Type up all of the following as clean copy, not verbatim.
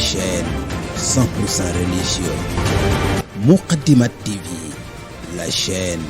chaîne 100% religieuse. Moukhaddamatoul TV, la chaîne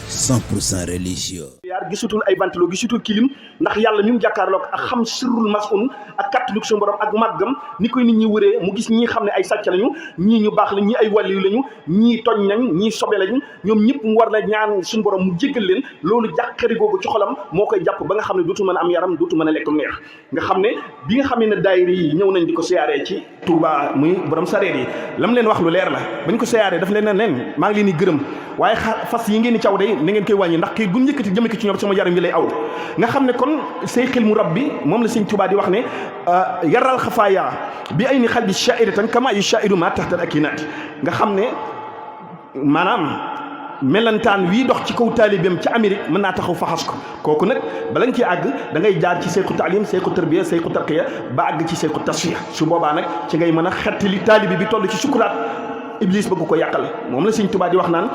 100% religieuse. gisutul ay bantalo gisutul kilim ndax yàlla mi mu jàkkaarloog ak xam sirrul masun ak kàttanu suñu borom ak màggam ni koy nit ñi wëree mu gis ñii xam ne ay sàcc lañu ñii ñu baax la ñii ay wàlliyu lañu ñii toñ nañ ñii sobe lañu ñoom ñëpp mu war la ñaan suñu borom mu jéggal leen loolu jàqari googu ci xolam moo koy jàpp ba nga xam ne dootu mën a am yaram dootu mën a lekk lu neex nga xam ne bi nga xam ne daayira yi ñëw nañ di ko siyaaree ci Touba muy borom sareet yi lam leen wax lu leer la bañ ko siyaaree daf leen ne leen maa ngi leen di gërëm waaye fas yi ngeen di caw day na ngeen koy wàññi ndax kii bu njëkkati jëme ko ci ñoom sama yaram yi lay aw nga xam ne kon say xel mu rab bi moom la sëñ Tuubaa di wax ne yaral xafaaya bi ay ni xal bi shaa'iratan kama yu shaa'iru ma taxtal akinaati nga xam ne maanaam melantaan wii dox ci kaw taalibeem ci Amérique mën naa taxaw faxas ko kooku nag bala nga ciy àgg da ngay jaar ci sayxu taalim sayxu tarbiya sayxu tarqiya ba àgg ci sayxu tasfiya su boobaa nag ci ngay mën a xettali taalibe bi toll ci sukuraat Iblis bëgg ko yàqal moom la Sëñ Tuubaa di wax naan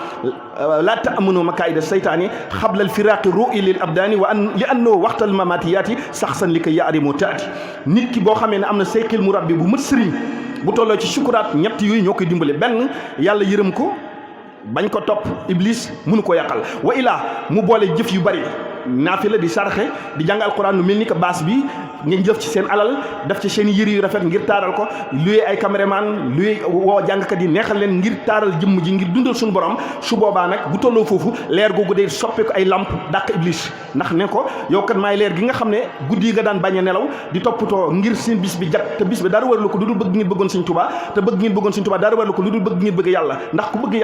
laa ta'amanu makaayida saytaani xablal firaaqi ru'i lil abdaani wa an li annoo waxtal mamatiyaati saxsan li ko yaarimu taati nit ki boo xamee ne am na say xel mu rabbi bu mat sëriñ bu tolloo ci sukuraat ñett yooyu ñoo koy dimbale benn yàlla yërëm ko bañ ko topp Iblis mënu ko yàqal wa ilaa mu boole jëf yu bari naafila di sarxe di jàng alquran lu mel ni que baas bi ngeen jëf ci seen alal def ci seen yëri yu rafet ngir taaral ko luy ay caméraman luy woo jàngkat yi neexal leen ngir taaral jëmm ji ngir dundal suñu borom su boobaa nag bu tolloo foofu leer googu day soppe ko ay lamp dàq Iblis ndax ne ko yow kat maay leer gi nga xam ne guddi yi nga daan bañ a nelaw di toppatoo ngir seen bis bi jag te bis bi dara waralu ko lu dul bëgg ngeen bëggoon Sëñ Tuubaa te bëgg ngeen bëggoon Sëñ Tuubaa dara waralu ko lu dul bëgg ngeen bëgg yàlla ndax ku bëgg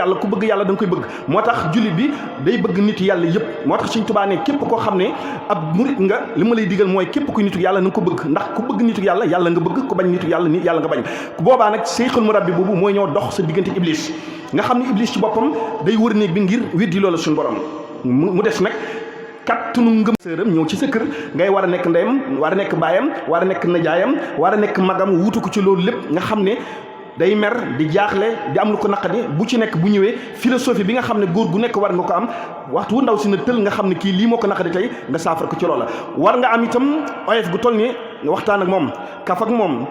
yàlla da nga koy bëgg moo tax jullit bi day bëgg nit yàlla yëpp moo tax Sëñ Tuubaa ne képp koo xam ne ab murit nga li ma lay digal mooy képp ku nitu yàlla na nga ko bëgg ndax ku bëgg nitu yàlla yàlla nga bëgg ku bañ nitu yàlla ni yàlla nga bañ ku boobaa nag sayxul murabbi boobu mooy ñoo dox sa diggante Iblis nga xam ne Iblis ci boppam day wër néeg bi ngir weddi loola suñu borom mu des nag kattanu ngëm sëram ñëw ci sa kër ngay war a nekk ndeyam war a nekk baayam war a nekk najaayam war a nekk magam wuutu ko ci loolu lépp nga xam ne day mer di jaaxle di am lu ko naqadi bu ci nekk bu ñëwee philosophie bi nga xam ne góor gu nekk war nga ko am waxtu wu ndaw si na tël nga xam ne kii lii moo ko naqadi tey nga saafara ko ci loola war nga am itam oyof gu toll ni nga waxtaan ak moom kaf ak moom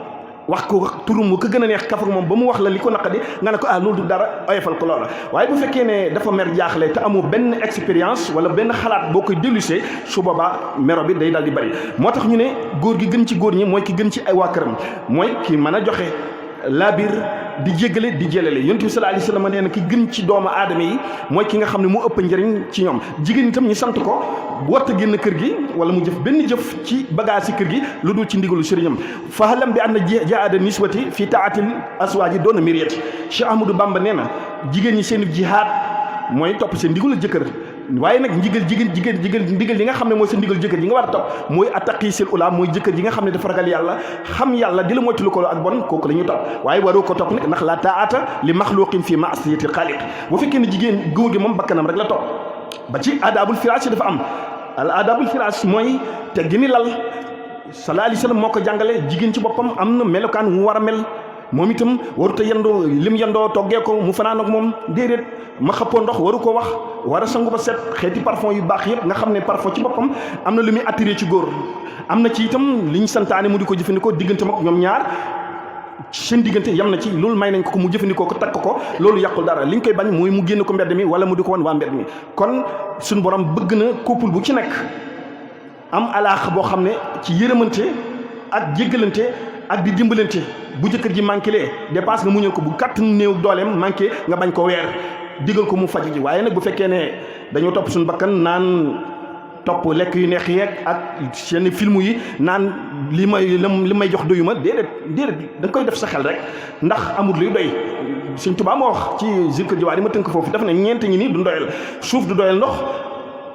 wax ko turum ko gën a neex kaf ak moom ba mu wax la li ko naqadi nga ne ko loolu du dara oyofal ko loola waaye bu fekkee ne dafa mer jaaxle te amoo benn expérience wala benn xalaat boo koy dellusee su boobaa mero bi day dal di bari moo tax ñu ne góor gi gën ci góor ñi mooy ki gën ci ay waa këram mooy ki mën a joxe laabir di jéggale di jëlale yonent bi sallallahu alayhi wasallam nee na ki gën ci doomu aadama yi mooy ki nga xam ne moo ëpp njëriñ ci ñoom jigéen itam ñu sant ko bu warta génn kër gi wala mu jëf benn jëf ci bagage ci kër gi lu dul ci ndigalu sëriñam fahalam bi anna jihaada niswati fii taatil aswaaji doona miriyati Cheikh Ahmadou Bamba nee na jigéen ñi seen jihaad mooy topp seen ndigalu jëkkër waaye nag ndigal yi nga xam ne mooy sa ndigal jëkkër yi nga war a topp mooy attaqi sil ula mooy jëkkër yi nga xam ne dafa ragal yàlla xam yàlla di la moytu lu ko ak bon kooku la ñuy topp waaye waroo ko topp nag ndax la taata li maxluqin fi maasiyati xaaliq bu fekkee ne jigéen góor gi moom bakkanam rek la topp ba ci adabul firaash dafa am al adabul firaash mooy te gëni lal sallallahu alayhi wasallam moo ko jàngale jigéen ci boppam am na melokaan mu war a mel moom itam waruta yendoo lim yendoo toggee ko mu fanaan ak moom déedéet ma xëppoo ndox waru ko wax war a sangu ba set xeeti parfum yu baax yëpp nga xam ne parfum ci boppam am na lu muy attiré ci góor am na ci itam liñ santaane mu di ko jëfandikoo diggante mag ñoom ñaar seen diggante yam na ci loolu may nañ ko mu jëfandikoo ko takk ko loolu yàqul dara liñ koy bañ mooy mu génn ko mbedd mi wala mu di ko wan waa mbedd mi kon suñu borom bëgg na couple bu ci nekk am alaax boo xam ne ci yërëmante ak jéggalante ak di dimbalante bu jëkkër ji manqué lee dépasse nga muñal ko bu kàtt néew dooleem manqué nga bañ ko weer digal ko mu faj ji waaye nag bu fekkee ne dañoo topp suñu bakkan naan topp lekk yu neex yeeg ak seen film yi naan li may jox doyuma déedéet da nga koy def sa xel rek ndax amul luy doy Sëñ Tuubaa moo wax ci zikr jiwaar yi ma tënk foofu daf ne ñeent ñi ni du doyal suuf du doyal ndox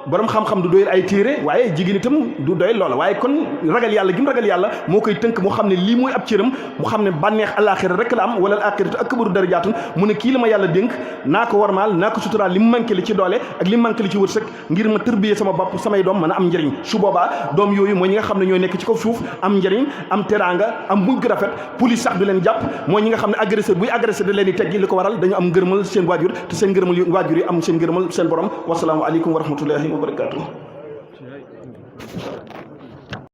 borom xam-xam du doyal ay téere waaye jigéen itam du doyal loola waaye kon ragal yàlla gi mu ragal yàlla moo koy tënk mu xam ne lii mooy ab cëram mu xam ne bànneex àllaaxira rek la am wala àllaaxiratu akbaru darajaatun mu ne kii la ma yàlla dénk naa ko warmaal naa ko suturaal li mu manqué li ci doole ak li mu manqué li ci wërsëg ngir ma tërbiyee sama bopp samay doom mën a am njëriñ su boobaa doom yooyu mooy ñi nga xam ne ñooy nekk ci kaw suuf am njëriñ am teraanga am mujj gu rafet police sax du leen jàpp mooy ñi nga xam ne agresseur buy agressé da leen di teggi li ko waral dañu am ngërëmal seen waajur te seen ngërëmal waajur yi am seen ngërëmal seen borom wasalaamu aleykum wa rahmatullahi wa barakatuh